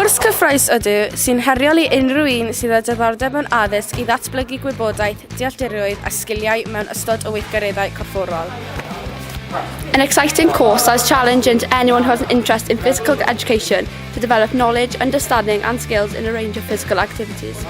Cwrs cyffrous ydyw sy'n heriol i unrhyw un sydd â diddordeb mewn addysg i ddatblygu gwybodaeth, dealltwriaeth a sgiliau mewn ystod o weithgareddau corfforol. An exciting course that is challenging to anyone who has an interest in physical education to develop knowledge, understanding and skills in a range of physical activities.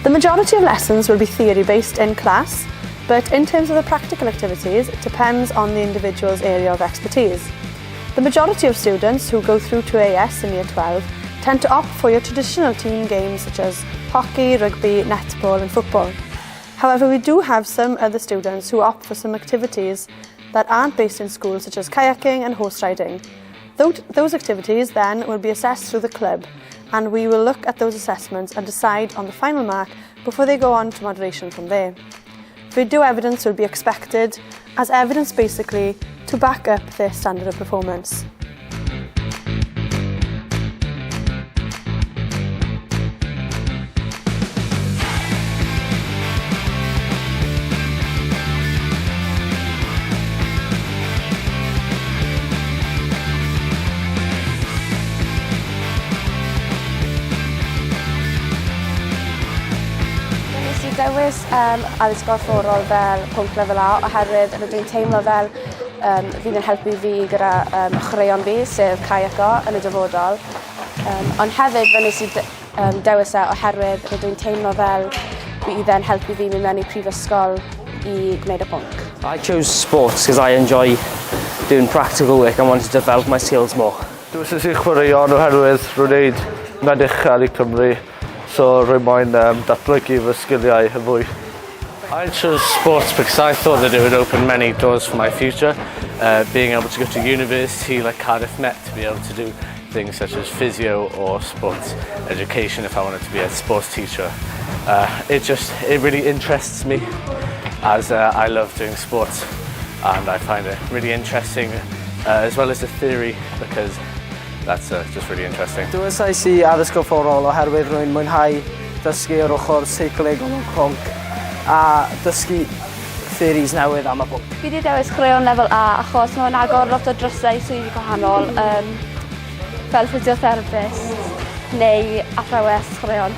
The majority of lessons will be theory-based in class, but in terms of the practical activities, it depends on the individual's area of expertise. The majority of students who go through to AS in Year 12 tend to opt for your traditional team games such as hockey, rugby, netball and football. However, we do have some other students who opt for some activities that aren't based in school such as kayaking and horse riding. Those activities then will be assessed through the club and we will look at those assessments and decide on the final mark before they go on to moderation from there. Video evidence will be expected as evidence basically to back up their standard of performance. Nes i dewis um, addysg gorfforol fel pwnc lefel A oherwydd rydw i'n teimlo fel um, fydd yn helpu fi gyda um, chwaraeon fi, sef kayaco yn y dyfodol. Um, ond hefyd fe nes i um, dewis e oherwydd rydw i'n teimlo fel bydd e'n helpu fi mynd mewn i prifysgol i gwneud y pwnc. I chose sports because I enjoy doing practical work and wanted to develop my skills more. Dewisais i chwaraeon oherwydd rwy'n gwneud mewn uchel i Cymru, so rwy'n moyn um, datblygu fy sgiliau yn fwy. I chose sports because I thought that it would open many doors for my future. Uh, being able to go to university like Cardiff Met to be able to do things such as physio or sports education if I wanted to be a sports teacher. Uh, it just, it really interests me as uh, I love doing sports and I find it really interesting uh, as well as the theory because that's uh, just really interesting. Dewisais i addysg gorfforol oherwydd rwy'n mwynhau dysgu yr ochr seicolegol o'r pwnc a dysgu theories newydd am y pwnc. Fi 'di dewis chwaraeon lefel A achos mae'n agor lot o drysau i swyddi gwahanol yym fel physiotherapist neu athrawes chwaraeon.